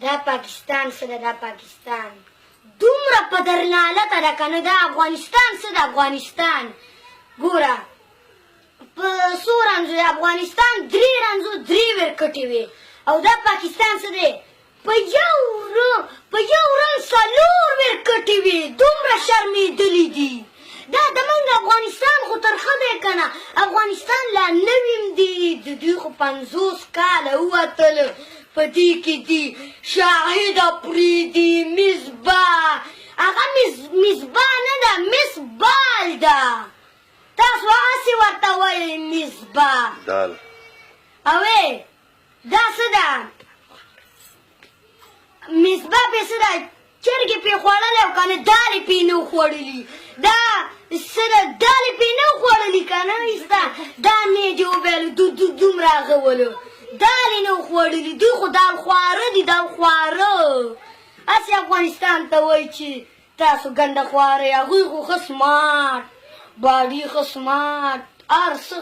دا پاکستان څه ده؟ دا پاکستان دومره په درنالته ده که نه؟ دا افغانستان څه ده؟ افغانستان ګوره په څو رنزو د افغانستان درې رنزو درې ورکټې وې، او دا پاکستان څه دی؟ په یو رن څلور ورکټې وې. دومره شرمېدلي دي. دا د موږ افغانستان خو تر ښه دی که نه؟ افغانستان لا نویم دی، د دوی خو 50 کاله ووتل په دې کې دي. شاهد اپریدي، مصباح، هغه مصباح نه ده، مس بال ده. تاسو هسې ورته وایئ مصباح. دال. اوې، دا څه ده؟ مصباح پې څه ده؟ چرګې پې خوړلی او که نه؟ دالې پې نه خوړلي. دا څه ده؟ دالې پې نه خوړلي که نه؟ ایسته دا نه دې وویل دومره هغه ولو دالې نه خوړلي. دوی خو دال خواره دي، دال خواره. هسې افغانستان ته وایي چې تاسو ګنده خواره. هغوی خو ښه سمارټ باډي، ښه سمارټ، هر څه.